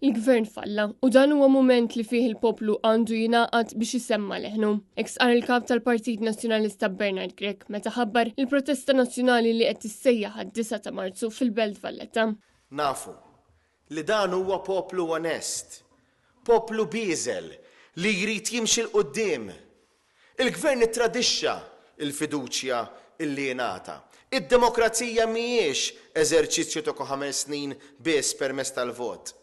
Il-Gvern falla u dan huwa mument li fih il-poplu għandu jingħaqad biex isemma' leħnu. Hekk stqarr il-Kap tal-Partit Nazzjonalista Bernard Grech meta ħabbar il-protesta nazzjonali li qed tissejjaħ għad-disgħa ta' Marzu fil-Belt Valletta. Nafu li dan huwa poplu onest, poplu bieżel li jrid jimxi 'l quddiem. Il-Gvern ittradixxa l-fiduċja li ingħata. Id-demokrazija mhijiex eżerċizzju ta' ħames snin biss permezz tal-vot.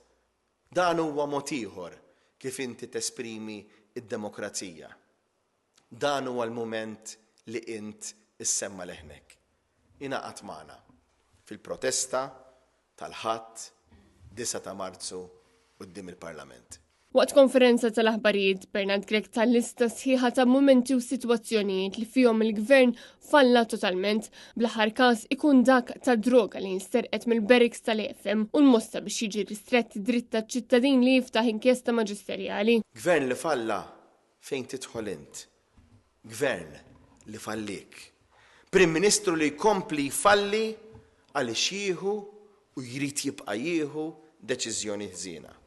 Dan huwa mod ieħor kif inti tesprimi d-demokrazija. Dan huwa l-mument li int issemma' leħnek. Ingħaqad magħna fil-protesta tal-Ħadd 9 ta' Marzu quddiem il-Parlament. Waqt konferenza tal-aħbarijiet, Bernard Grech ta lista sħiħa ta' mumenti u sitwazzjonijiet li fihom il-Gvern falla totalment, bl-aħħar każ ikun dak ta' droga li nsterqet mill-barracks tal-AFM u l-mossa biex jiġi ristrett dritt taċ-ċittadin li jiftaħ inkjesta maġisterjali. Gvern li falla fejn tidħol int. Gvern li falliek. Prim Ministru li jkompli jfalli għaliex jieħu u jrid jibqa' jieħu deċiżjoni ħżiena.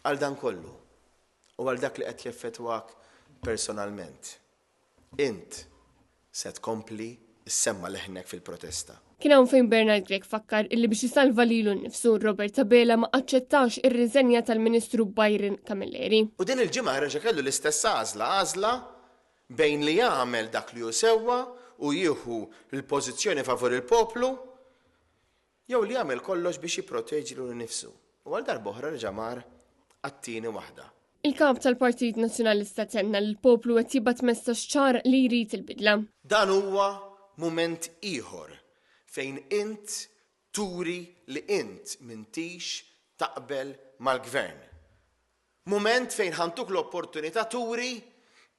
Għal dan kollu u għal dak li qed jeffettwak personalment, int se tkompli ssemma' leħnek fil-protesta. Kien hawn fejn Bernard Grech fakkar illi biex isalva lilu nnifsu Robert Abela ma aċċettax ir-riżenja tal-Ministru Byron Camilleri. U din il-ġimgħa reġa' kellu l-istess għażla, għażla bejn li jagħmel dak li hu sewwa u jieħu l-pożizzjoni favur il-poplu jew li jagħmel kollox biex jipproteġi lilu nnifsu. U għal darb'oħra reġa' mar għat-tieni waħda. Il-Kap tal-Partit Nazzjonalista tenna li l-poplu qed jibgħat messaġġ ċar li jrid il-bidla. Dan huwa mument ieħor fejn int turi li int m'intix taqbel mal-Gvern. Mument fejn ħa ntuk l-opportunità turi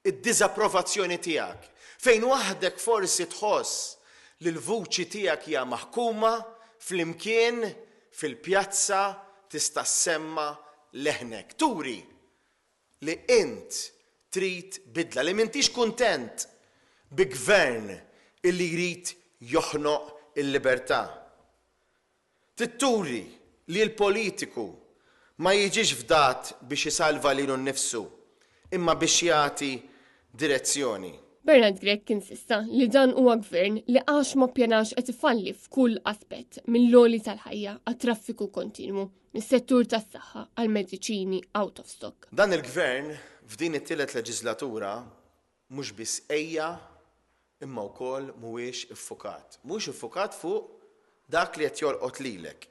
d-diżapprovazzjoni tiegħek, fejn waħdek forsi tħoss li l-vuċi tiegħek hija maħkuma, flimkien fil-pjazza tista' ssemma' leħnek. Turi li int trid bidla, li m'intix kuntent bi gvern illi jrid joħnoq il-libertà. Trid turi li l-politiku ma jiġix fdat biex isalva lilu nnifsu, imma biex jagħti direzzjoni. Bernard Grech insista li dan huwa gvern li għax ma ppjanax qed ifalli f'kull aspett, mill-għoli tal-ħajja għat-traffiku kontinwu, mis-settur tas-saħħa għall-mediċini out of stock. Dan il-gvern f'din it-tielet leġiżlatura mhux biss għejja imma wkoll mhuwiex iffukat. Mhuwiex iffukat fuq dak li qed jolqot lilek.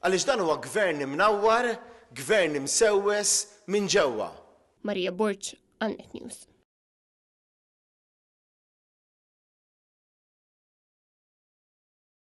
Għaliex dan huwa gvern imnawwar, gvern imsewwes minn ġewwa. Maria Borg għal Net News.